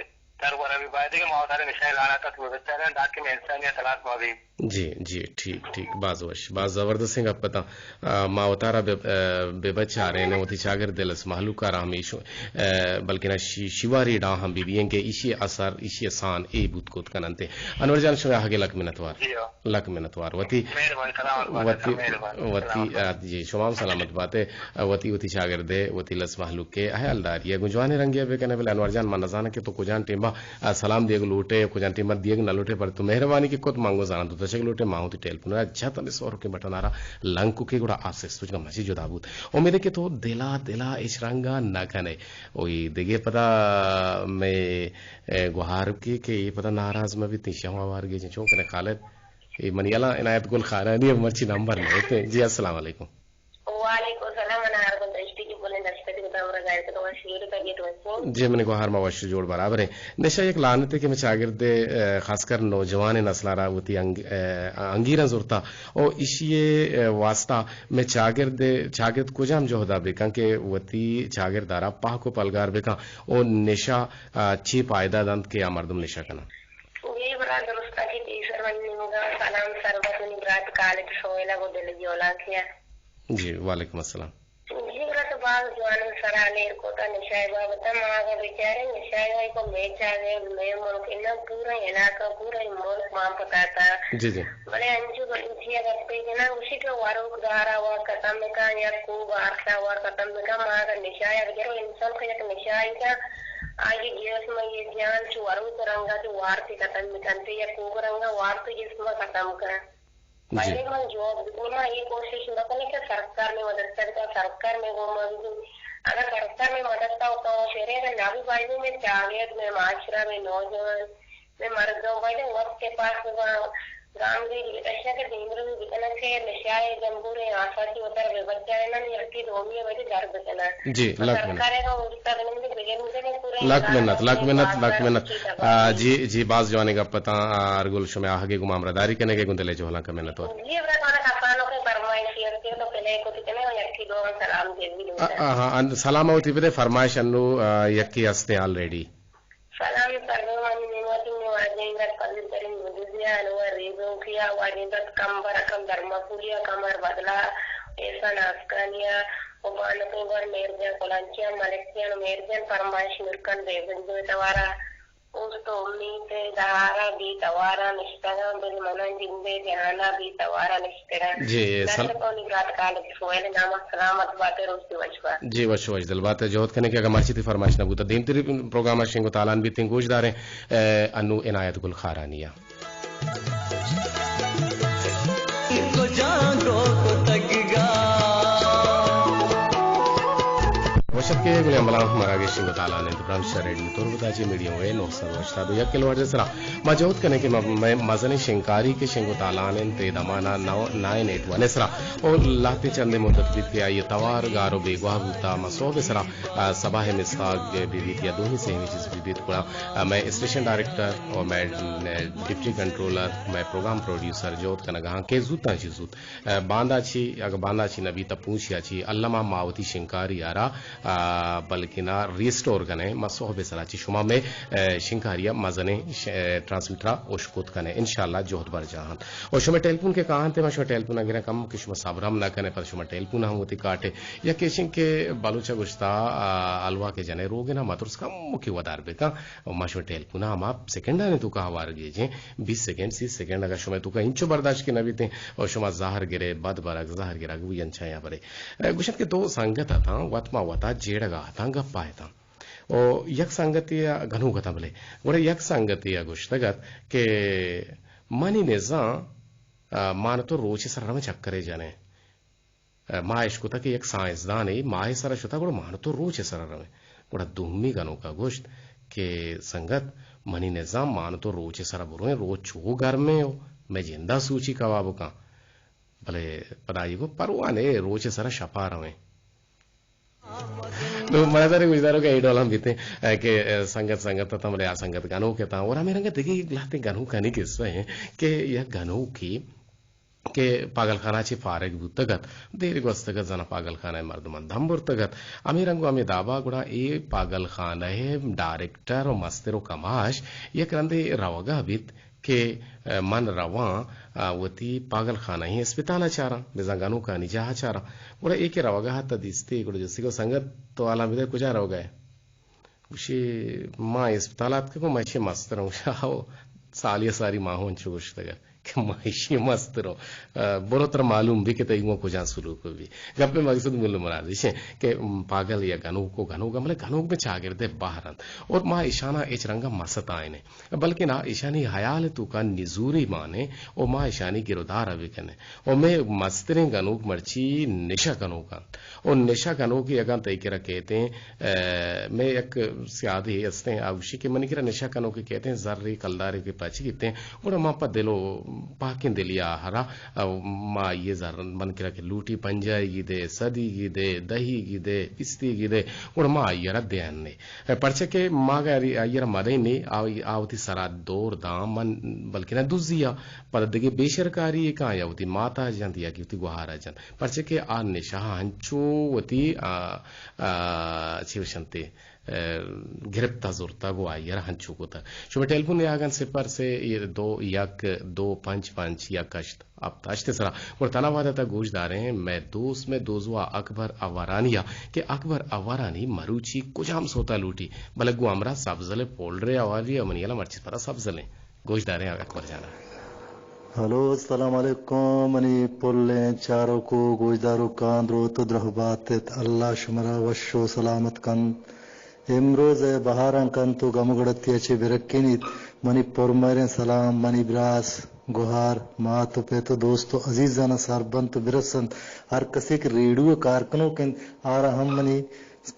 درور ءَ بی، باید کہ ما وتارا نشہ ءِ لعنت ءَ چہ بہ بچاریں، دانکہ مئے انسانیت ہلاس مہ بی۔ جی، جی، ٹھیک، ٹھیک، باز وش، باز زبردستیں گپ اتاں۔ آ، ما وتارا بہ، آ، بہ بچاریں، وتی چاگرد دلس مہلوک ءَ را ہمیش، آ، بلکنا شی-، شیواری ڈاں ہم بہ بییں کہ ایشی اثر، ایشی سان اے بوت کت کننت۔ انور جان، شمئے آہگے لک منتوار۔ جی ہاں۔ لک منتوار۔ وتی، مہربانی، سلامت بات، وتی، مہربانی، وتی، سلامت۔ آ، جی، شما ہم سلامت بات ئے۔ آ، وتی، وتی چاگرد ءِ، وتی لس مہلوک ءِ اہلداری ءَ گوں جوانیں رنگے ءَ بہ کن ئے، بلے انور جان، من نزاناں کہ تو کجام ٹیم ءَ، آ، سلام دیگ لوٹ ئے، کجام ٹیم ءَ دیگ نہ لوٹ ئے، پر تو مہربانی کہ کت من گوں زاناں تو تچگ لوٹ ئے، ما ہوں وتی ٹیلیفون ءَ جت ہمے سہر کہ بٹن ءَ را لنک کہ گڑا آ سسٹم چکا مچی جدا بوت۔ امید ہے کہ تو دل ءَ، دل ءَ اچ رنگ ءَ نہ کن ئے۔ او اے دگہ پدا مئے، اے، گوہار کہ، کہ اے پدا ناراض مہ بیت، ایشی ہم ہوار گیجیں۔ چون کن ئے خالد؟ اے منی ہلاں عنایت گل خارانی ءَ مرچی نمبر نہ ات۔ جی، السلام علیکم۔ وعلیکم السلام، انار گل دشتی کی بولیں دشتی کی دامرا گائے تو وش جوڑ، طبیعت وش؟ جی، منی گوہار ما وش جوڑ برابر ہیں۔ نشہ یک لعنتے کہ مئے چاگرد ءِ، اے، خاص کر نوجوان نسل ءَ را وتی انگ-، اے، انگیراں زرتا۔ او ایشی ءِ، اے، واسطہ مئے چاگرد ءِ، چاگرد کجام جہد ءَ بہ کن کہ وتی چاگرد ءَ را پاک و پلگار بہ کن؟ او نشہ، آ، چی پائدہ دنت کہ آ مردم نشہ کناں؟ جی برا، درستاں کہ پیسر منی نیمگا سلام سر بات، منی برات خالد سہیل ءَ گوں دل جولانکی ءَ۔ جی، وعلیکم السلام۔ جی برا، تو باز جوانیں سرا لیر کتا نشہ ءِ بابت ءَ۔ ما اگاں بچاریں نشہ ءَ کو مئے چاگرد، مئے ملک اناں، پورا علاقہ، پورا ملک مان پتاتا۔ جی، جی۔ بلے انچو بلوچی ءَ گپے کناں، گوشی کہ وروک دارا وا ختم بکن یا کوہ آرسا وا ختم بکن، ما اگاں نشہ ءَ بگر انسان کہ یک نشہ ءَ آئی جسم ءَ یہ جان چو وروک رنگا چو وارتی ختم بکنت یا کوہ رنگا وارتی جسم ءَ ختم کن۔ جی۔ بلے من جواب دوں، ما یہ کوشش نہ کنیں کہ سرکار میں مدد کرتا، سرکار میں وہ موجود۔ اگر سرکار میں مدد کا ہوتا ہو، شرے اگر نہ بھی بھائی میں چاہیے، میں معاشرہ میں نوجوان، مئے مردم باید وت تپاک بباں، گامگیج بکشاں کہ دیمروی بکناں کہ نشہ ءِ جمبوریں آفاتی وتارا بہ بچائیناں، یکے دومی ءَ وتی در بکناں۔ جی، لک منت۔ سرکار ءَ گوں اوستا بنندے بگندے پورا لک منت، لک منت، لک منت۔ آ، جی، جی، باز جوانیں گپ اتاں، آ، ہرگل شمئے آہگے گوں ما ہمراہداری کنگے گوں دل ءِ جہلانک ءَ منتوار۔ جی، برا مانا کسانو کہ فرمائشی ہستی تو پلے کتی کنے، یکے دومی سلام دے بھی آ، آ، ہاں، ان-، سلام وتی بدے، فرمائش انو، آ، یکے ہستے آلریڈی۔ سلام سرور منی نیمگا چہ منی واجہیں گس فضیل کریم بزیزی ءَ، انور ریزونکی ءَ، واجہیں گس کمبر اکرم درمپولی ءَ، کمر بدلا، احسان آسکانی ءَ، و بانکیں گور مہر جان کلانچی ءَ، ملک جان و مہر جان فرمائش نورکن بیگنجو ءِ توارا، اوست و امیت ءِ دہارا بے توارا نشتگاں، بل مناں جند ءِ جہانا بے توارا نشتگاں۔ جی، سل- نصر پونی برات کالج سویل نام سلامت بات، روچ وش بات۔ جی، وش وش دل بات۔ جہد کنیں کہ اگاں مرچی تئی فرمائش نہ بوتہ، دیمتری پروگرام ءَ شنگ و تالان بیتیں، گوش داریں، اے، انو عنایت گل خارانی ءَ۔ کجا گو کتگگا۔ وشت کہ گلیں ہمبلاں، مراگش شنگ و تالان انت، برمش ریڈیو تربت ءَ چہ میڈیم ویو نو سد و ہشتاد و یک کلو ہرٹز ءِ سرا۔ ما جہد کنیں کہ م-، مئے مزنیں شنگکاری کہ شنگ و تالان انت، اے دمان ءَ نو، نائن ایٹ ون ءِ سرا۔ او لہتے چندے مدت بیت کہ آئی ءِ توار گار و بیگواہ بوتا۔ ما سہب ءِ سرا، آ، صباح ءِ مستاگ بہ بیت یا دومی سیمی چیز بہ بیت، گڑا، آ، مئے اسٹیشن ڈائریکٹر اور مئے، آ، ڈپٹی کنٹرولر، مئے پروگرام پروڈیوسر جہد کنگا ہاں کہ زوتاں چہ زوت، آ، باندا چی، اگہ باندا چی نہ بیت، پونشیا چی، الما ما وتی شنگکاری ءَ را، آ، آ، بلکنا ریسٹور کنیں، ما سہب سرا چی شما مئے، اے، شنکاریا مزنیں ش-، اے، ٹرانسمیٹرا اشکت کنیں، انشاءاللہ جہد برجاہ انت۔ و شما ٹیلیفون کہ کاہنت، ما شما ٹیلیفون گرا کم کہ شما صبر ہم نہ کنیں، پر شما ٹیلیفون ہم وتی کاٹے۔ یا کیشن کہ بلوچا گوشتا، آ، حلوا کہ جنے روگنا مترس کم کہ ودار بکن، و ما شما ٹیلیفون ہما سیکنڈانی توکا ہوار گیجیں، بیست سیکنڈ، سی سیکنڈ، اگر شما توکا انچو برداشت کہ نہ بیتیں، و شما زہر گرے، بد برگ، زہر گرگ، وی انچایا برے۔ اے، گوشت کہ دو سنگت اتاں، وت ما وتا جیڑگا اتاں، گپا اتاں۔ او یک سنگتے ء گنوک اتاں بلے۔ گڑا یک سنگتے ء گوشتگ ات کہ منی نزاں، آ، مان تو روچ ء سر ء رویں چکرے جنیں۔ آ، ما اشکتہ کہ یک سائنسدانے ماہ ء سر ء شتہ، گڑا مان تو روچ ء سر ء رویں۔ گڑا دومی گنوک ء گوشت کہ سنگت، منی نزاں مان تو روچ ء سر ء برویں، روچ چو گرمیں و مئے جند ء سوچی کباب کن۔ بلے پدا آئی گو پرواہ نے، روچ ء سر ء شپا رویں۔ نو منا دارے گوشداروکاں اے ڈول ہم بیتیں، اے، کہ، اے، سنگت سنگت اتاں، بلے آ سنگت گنوک اتاں۔ اور ہمے رنگا دگہ لہتیں گنوکانی قصہ ہیں کہ یک گنوکی کہ پاگل خانہ چی فارغ بوتگ ات، دیر گوستگ ات، زنا پاگل خانہ مردمان دم برتگ ات۔ ہمے رنگ و ہمے دابا گڑا اے پاگل خانہ ڈائریکٹر و مستر و کماش یک رندے روگا بیت کہ، اے، من رواں، اے، وتی پاگل خانہ ء اسپتال ء چاراں، بزاں گنوکانی جاہ ء چاراں۔ گڑا اے کہ روگا ات ء دیستی، گڑا جستی گو سنگت تو حالاں بدے کجا روگا ئے؟ گوشی ما اسپتال ء اتکگوں، ما ایشی مستر اوں۔ گوشی آہو، سالی ء ساری ما ہوں انچو گوشتگ ء کہ ما ایشی مستر اوں۔ اے، برو ترا معلوم بی کہ تئی گوں کجا سلوک بی۔ گپ ء مقصد مول مراد ایش انت کہ پاگل یا گنوک و گنوک، بلے گنوک بہ چاگرد ء بہر انت۔ اور ما ایشاناں ہچ رنگ ء مہ ستائینیں۔ بلکنا ایشانی حیال ء توکا نزوری مانیں و ما ایشانی گرودار ء بکنیں۔ و مئے مستریں گنوک مرچی نشہ کنوک انت۔ و نشہ کنوک اگاں تئی کرا کیتیں، اے، مئے یک سیادے ہستیں، آ گوشی کہ منی کرا نشہ کنوک کیتیں، زرے کلدارے کہ پچ گیتیں، گڑا ما پہ دل و پاکیں دلی آہرا، اے، ما آئی ء زر من کرا کہ لوٹی پنجاہیگی دے، سدیگی دے، دہیگی دے، بیستیگی دے، گڑا ما آئی ء را دیان نے۔ پرچا کہ ما اگاں آئی ء را مدئیں نے، آ، آ وتی سرا دور داں من، بلکنا دزی ء پدا دگہ بے شرکاری ء کاں یا وتی مات ء جنت یا کہ وتی گوہار ء جنت۔ پرچا کہ آ نشہ ء ہنچو وتی، آ، آ، چی گوشنت، آ، گرپت ء زرتگ و آئی ء را ہنچو کتگ۔ شمئے ٹیلیفون نیاگن صفر سے دو یک دو پنچ پنچ یک ہشت۔ ہپت ہشت ء سرا۔ گڑا تنا وہد ء تہ گوش داریں، مئے دوست، مئے دوزواہ اکبر اوارانی ء کہ اکبر اوارانی مروچی کجام سوت ء لوٹی، بلے گوں ہمراہ سبزل ء پولڈر ء اواری ء منی ہیال ء مرچی پدا سبزل ایں۔ گوش داریں اکبر جان ء۔ ہلو، السلام علیکم، منی پلیں چاروکو گوشداروکاں دروت و درہبات ات، اللہ شمارا وش و سلامت کنت۔ امروز ء بہاراں کنت و گم و گڑتی ء چہ برکینیت۔ منی پرمہریں سلام منی براس، گہار، مات و پت و دوست و عزیزاناں سر بنت و برسنت۔ ہر کسے کہ ریڈیو ء کار کنوک انت، آرا ہم منی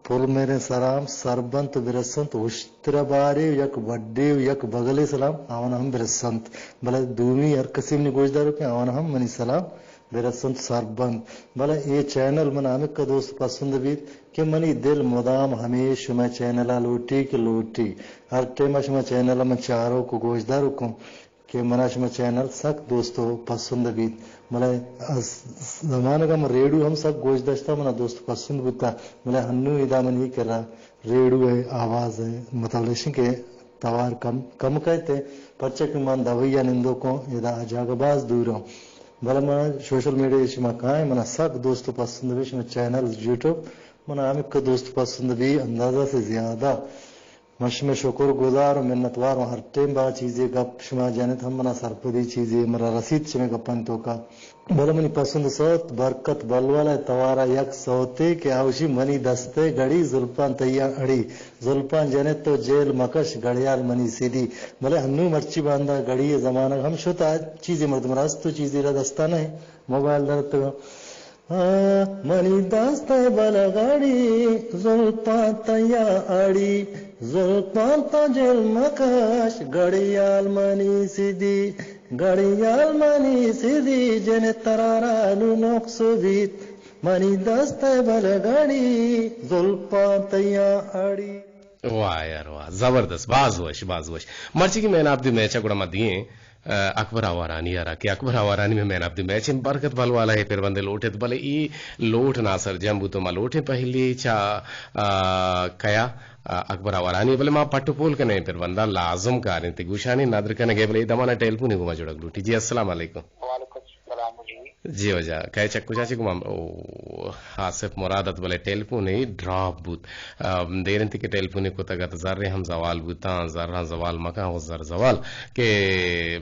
پرمہریں سلام سر بنت و برسنت۔ اشتر ء بارے یک بڈے و یک بگلے سلام آواناں ہم برسنت۔ بلے دومی ہر کسے منی گوشداروک انت، آواناں ہم منی سلام برسنت سر بنت۔ بلے اے چینل من ہمک دوست پسند بیت کہ منی دل مدام ہمے شمئے چینل ء لوٹی کہ لوٹی۔ ہر ٹائم ء شمئے چینل ء من چاروک و گوشداروک اوں کہ منا شمئے چینل سک دوست و پسند بیت۔ بلے از زمانگ ء من ریڈیو ہم سک گوش داشتہ، منا دوست پسند بوتہ۔ بلے ہنو ادا منی کرا ریڈیو ء آواز ء مطلب ایش کہ توار کم، کم کئیت، پرچا کہ من دبئی ء نندوک اوں، ادا آ جاگہ باز دور اوں۔ بلے من سوشل میڈیا ء شما کائیں، منا سک دوست و پسند بی شما چینل یوٹیوب، منا ہمک دوست پسند بی اندازہ سے زیادہ۔ من شمئے شکر گزار و منتوار اوں، ہر ٹیم با چیزے گپ شما جنت ہم منا سرپدی چیزے منا رسیت شمئے گپانی توکا۔ بلے منی پسند سوت برکت بلوال ء توارا یک سوتے کہ آوشی منی دست ء گڑی زلپاں تیاں اڑی، زلپاں جنت تو جیل مکش گڑیال منی سیدی۔ بلے ہنو مرچی باندا گڑی ء زمانگ ہم شت، آ چیزے مردم را است و چیزے را دستا نہ، موبائل درتگ۔ آ، منی دست ء بلگڑی، زلپاں تیاں اڑی، زلپاں تا جل مکش، گڑیال منی سیدی، گڑیال منی سیدی، جن ترارا نو نقص بیت، منی دست ء بلگڑی، زلپاں تیاں اڑی۔ واہ یار واہ، زبردست، باز وش، باز وش۔ مرچی کہ مین آف دی میچ ء گڑا ما دیئیں، ء، اکبر آوارانی ء را کہ اکبر آوارانی میں مین آف دی میچ انت، برکت بھلوالا ء پربندے لوٹ ایت، بلے اے لوٹ ناسرجم بوت، ما لوٹیں پہلی چا، ء، کیا، ء، اکبر آوارانی، بلے ما پٹ و پول کنیں پربنداں لازم کاریں تے گوشانی ندر کنگے، بلے اے دمانا ٹیلیفون گوما جڑگ لوٹی۔ جی السلام علیکم۔ وعلیکم السلام جی۔ جی واجہ، کئے چہ کجا چہ گوما؟ او، آصف مراد ات، بلے ٹیلیفون ء ڈراپ بوت۔ ام، دیر انت کہ ٹیلیفون ء کتگ ات، زر ہم زوال بوتاں، زر ہم زوال مکاں، او زر زوال کہ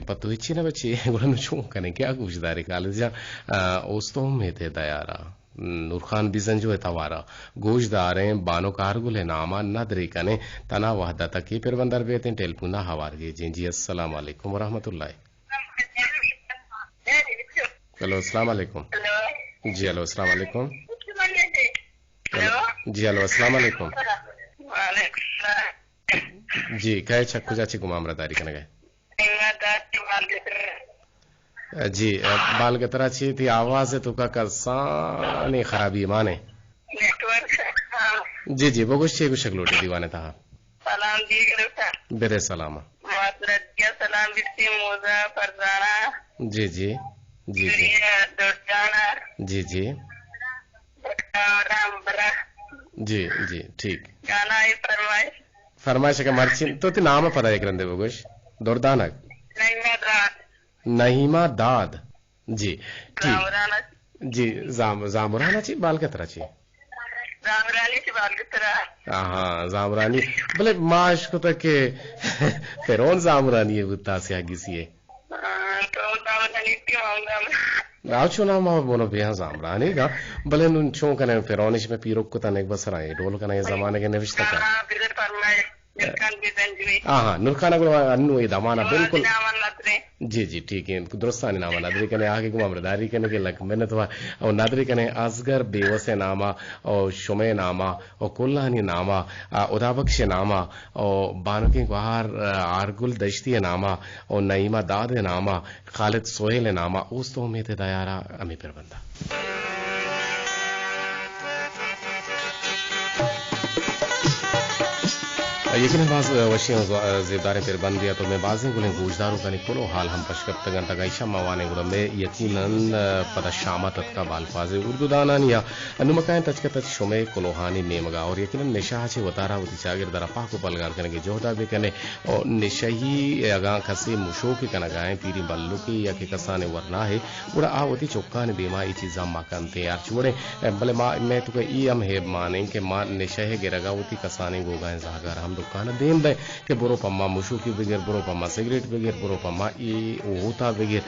پہ تو ہچی نہ بچی، گڑا نو چون کنیں؟ کیا گوش دارے خالد جان؟ آ، اوست امیت ء دیارا، نورخان بزنجو ء توارا گوش داریں، بانک آرگل ء ناما ندرے کنیں، تنا وحدت ء کہ پربندر بیتیں، ٹیلیفون ء ہوار گیجیں۔ جی السلام علیکم ورحمۃ اللہ۔ ہیلو، السلام علیکم۔ ہیلو۔ جی، ہیلو، السلام علیکم۔ ہیلو۔ جی، ہیلو، السلام علیکم۔ وعلیکم السلام۔ جی، کئے چہ کجا چہ گوما ہمراہ داری کنگے؟ جی، ء، بالگترا چی تئی آواز ء توکا کسانیں خرابی مانے۔ نیٹورک، ہاں۔ جی، جی، بگوش چے گوشگ لوٹے دیوانے تہا؟ سلام جی، گروتا۔ بدے سلام۔ مات ندیا سلام بیتی، موزا، فرزانہ۔ جی، جی۔ جی، جی۔ دنیا، دردانہ۔ جی، جی۔ بکا، رام، برا۔ جی، جی، ٹھیک۔ گانا ای فرمائش۔ فرمائش کہ مرچی، تو تی نام پدا یک رندے بگوش۔ دردانک۔ نعیمہ داد۔ نعیمہ داد۔ جی، ٹھیک۔ زامران ء۔ جی، زام-، زامران ء چی؟ بالگترا چی؟ زامرانی چی بالگترا۔ آہاں، زامرانی۔ بلے ما اشکتہ کہ فرعون زامرانی ء بوتا سیاہ گیسی ء۔ ہاں، تو زامرانی تی ہم زامران۔ آ چو نام ما بولو بے ہاں زامرانی گا۔ بلے نون چون کنے فرعونش میں پیروک کتا نیک بسرا اے ڈول کنا اے زمانے کے نوشتہ کا۔ ہاں، بلے فرمائے۔ نورخان بزنجوی۔ آہاں، نورخان گڑا انو اے دمانا بالکل۔ نام ندرے۔ جی، جی، ٹھیک ہے۔ درستانی ناما ندری کنے، آگے گما ہمراہ داری کنے کہ لک منت وا۔ او ندری کنے اصغر بیوس ناما، او شمے ناما، او کلانی ناما، آ، ادا بخش ناما، او بانکیں گوہار، آ، آرگل دشتی ناما، او نعیمہ داد ناما، خالد سہیل ناما، اوست و امیت دیارا ہمیں پر بندا۔ یقیناً باز وشیں و زیبداریں پربندے ات و مئے بازیں گلیں گوشداروکانی کلوہ حال ہم پش کپتگ انت۔ اگاں ایشاں ما وانیں گڑا مئے یقیناً پدا شامات اتکا بالفاظ اردو دانانی ء۔ انوں ما کائیں تچک ء تچک شمئے کلوہانی نیمگا اور یقیناً نشہ ء چہ وتارا وتی چاگرد ء را پاک و پلگار کنگے جہدا بکنے۔ و نشہی اگاں کسے مشوکے کنگا ایں، پیریں بلکے یا کہ کسانیں ورناہے، گڑا آ وتی چکانی دیما اے چیزاں مہ کنتیں۔ ہرچ وڑیں، بلے ما، مئے توکا اے ہم ہیب مانیں کہ ما نشہ ء گرگا وتی کسانیں گوگائیں زہگاراں ہم دکان ء دیم دئیں کہ برو پہ ما مشوکی بگر، برو پہ ما سگریٹ بگر، برو پہ ما اے ہوتا بگر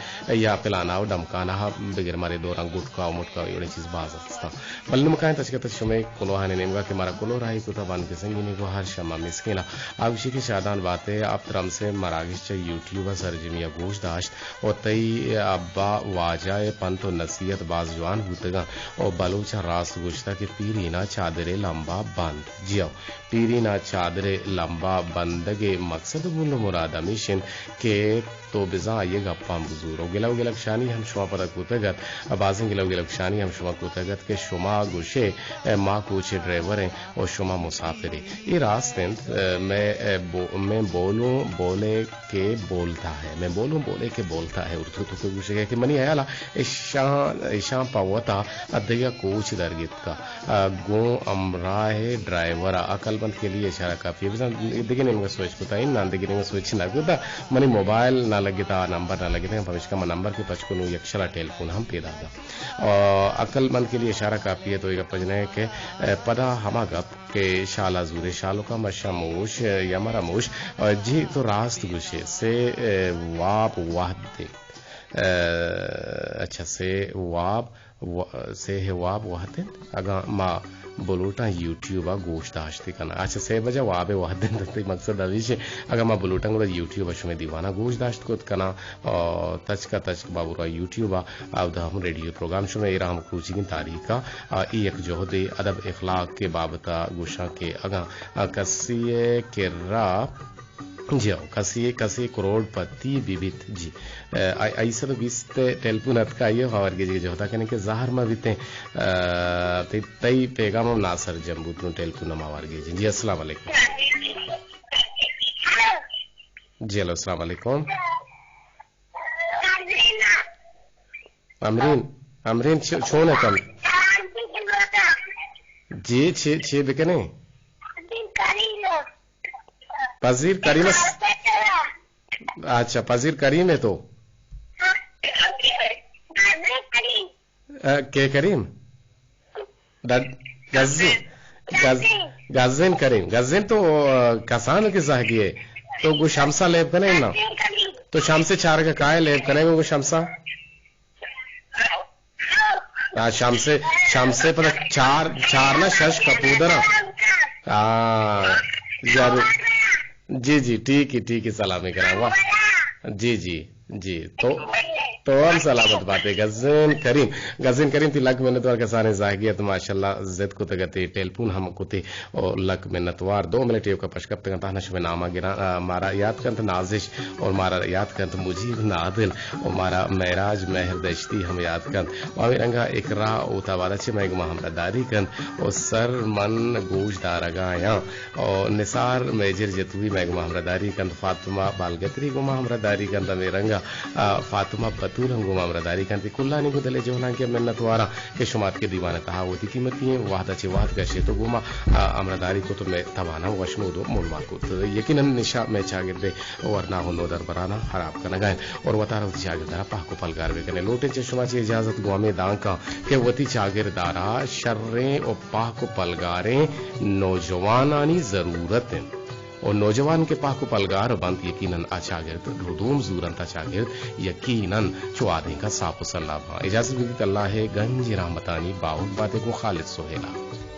یا پلانا و ڈمکانا بگر، مارے دوراں گٹکا و مٹکا و اے وڑیں چیز باز استاں۔ بلے نوں ما کائیں تچک ء تچک شمئے کلوہانی نیمگا کہ مارا کلوہ راہی کتا، بانک سنگینی گوہر شما مسکینا۔ آ گوشی کہ شادان بات ئے، آپ ترمس ء مراگش چہ یوٹیوب ء سرجمی ء گوش داشت و تئی ابا واجہ ء پنت و نصیحت باز جوان بوتگاں و بلوچ ء راست گوشتہ کہ پیرینا چادرے لمبا بند۔ جی ہو، پیرینا چادرے لمبا بندگ ء مقصد و گل و مراد ہمیش انت کہ تو بزاں آئی ء گپاں بزور۔ و گلہ و گلگشانی ہم شما پدا کتگ ات، ء بازیں گلہ و گلگشانی ہم شما کتگ ات کہ شما گوشے، ء ما کوچ ء ڈرائیور ایں و شما مسافر ئے۔ اے راست انت، ء مئے، ء بو-، مئے بولوں بولے کہ بولتا ہے، مئے بولوں بولے کہ بولتا ہے، اردو توکا گوشگ ء کہ منی ہیال ء اشاں، اشاں پہ وتا ء دگہ کوچ در گیتکا۔ ء گوں ہمراہ ڈرائیور ء عقل مند کے لیے اشارہ کافی ہے۔ بزاں دگہ نیمگا سوئچ کتا، اناں دگہ نیمگا سوئچ نہ کتا۔ منی موبائل نہ لگتا، نمبر نہ لگتا، پمیشکا من نمبر کہ پچ کنوں یک شلا ٹیلیفون ہم پیدا دا۔ ء عقل مند کے لیے اشارہ کافی ہے، تو اے گپ جنئے کہ، ء پدا ہما گپ کہ شالا زورے شالکا مشا موش یا مرا موش۔ ء جی تو راست گوشے، سے، ء واب وہد دے۔ ء اچھا، سے واب و-، سے واب وہد انت، اگاں ما بلوٹاں یوٹیوب ء گوش داشت کناں۔ اچھا، سے بجہ واب ء وہد انت، تئی مقصد ہمیش انت، اگاں ما بلوٹاں گڑا یوٹیوب ء شمئے دیوان ء گوش داشت کت کناں، آ، تچک ء تچک بابروا یوٹیوب ء، اودا ہم ریڈیو پروگرام شمئے ایرا ہم کروچیگیں تاریخ ء، آ، اے یک جہدے ادب اخلاق کے بابت ء گوشاں کہ اگاں، آ، کسی ء کرا جی ہو، کسی، کسی کروڑ پتی بہ بیت۔ جی، ء، آئی، آئی صد و بیست ء ٹیلیفون اتکا، آئی ء ہوار گیجگ ء جہدا کنیں کہ زہر مہ بیتیں۔ ء، تئی، تئی پیغام ہم ناسرجم بوت، نوں ٹیلیفون ہم ہوار گیجیں۔ جی، السلام علیکم۔ جی، ہیلو، السلام علیکم۔ امرین، امرین چ-، چون ءَ کنت؟ جی، چے، چے بکنیں؟ پذیر کریم ءَ۔ اچھا، پذیر کریم ئے تو؟ اے، کے کریم؟ ڈڈ-، گزین، گز-، گزین کریم۔ گزین تو، آ، کسان کہ زہگی ئے۔ تو گوں شمس ءَ لیب کنئے نا؟ تو شمس ءِ چارگ ءَ کائے لیب کنئے گوں شمس ءَ؟ آ، شمس ءِ، شمس ءِ پدا چار، چار نہ شش کپودر آں۔ آ، یار۔ جی، جی، ٹھیک ہے، ٹھیک ہے، سلام کرام۔ واہ۔ جی، جی، جی۔ تو، تو ہم سلامت باتے۔ گزین کریم، گزین کریم تئی لک منت وار، کسانیں زہگی ات، ماشاءاللہ، ضد کتگ ات، ٹیلیفون ہم کتے۔ او لک منت وار۔ دو منٹ ایوکا پشکپتگاں، تہنا شمئے ناما گراں، آ، مارا یات کنت نازش اور مارا یات کنت مجیب نادل اور مارا معراج مہر دشتی ہم یات کنت۔ و ہمے رنگا اقرا اوتابادا چہ مئے گوما ہمراہداری کنت۔ او سر من گوش دارگایاں۔ او نثار میجر جتوئی مئے گوما ہمراہداری کنت۔ فاطمہ بالگتری گوما ہمراہداری کنت۔ ہمے رنگا، آ، فاطمہ بتول ہم گوما ہمراہداری کنت۔ کلانی گوں دل ءِ جہلانکی ءَ منت واراں کہ شما اتکے دیوان ءِ تہا وتی قیمتی ایں وہد ءَ چہ وہد گشت ءُ گوں ما، آ، ہمراہداری کت ءُ مئے توان ہم وشنود ءُ مولما کت۔ یقیناً نشہ مئے چاگرد ءِ ورنا ءُ نودربراناں ہراب کنگا انت اور وتارا وتی چاگرد ءَ را پہک ءُ پلگار بکنیں۔ لوٹیں چہ شما چہ اجازت گوں ہمے دانکاں کہ وتی چاگرد ءَ را شریں ءُ پہک ءُ پلگاریں نوجوانانی ضرورت انت۔ و نوجوان کہ پہک و پلگار بنت، یقیناً آ چاگرد ردوم زورنت، آ چاگرد یقیناً چو آدینکا ساپ و سلاہ باں۔ اجازت بدیت، اللہ ءِ گنجیں رحمتانی باہوٹ بات ئے گوں خالد سہیل ءَ۔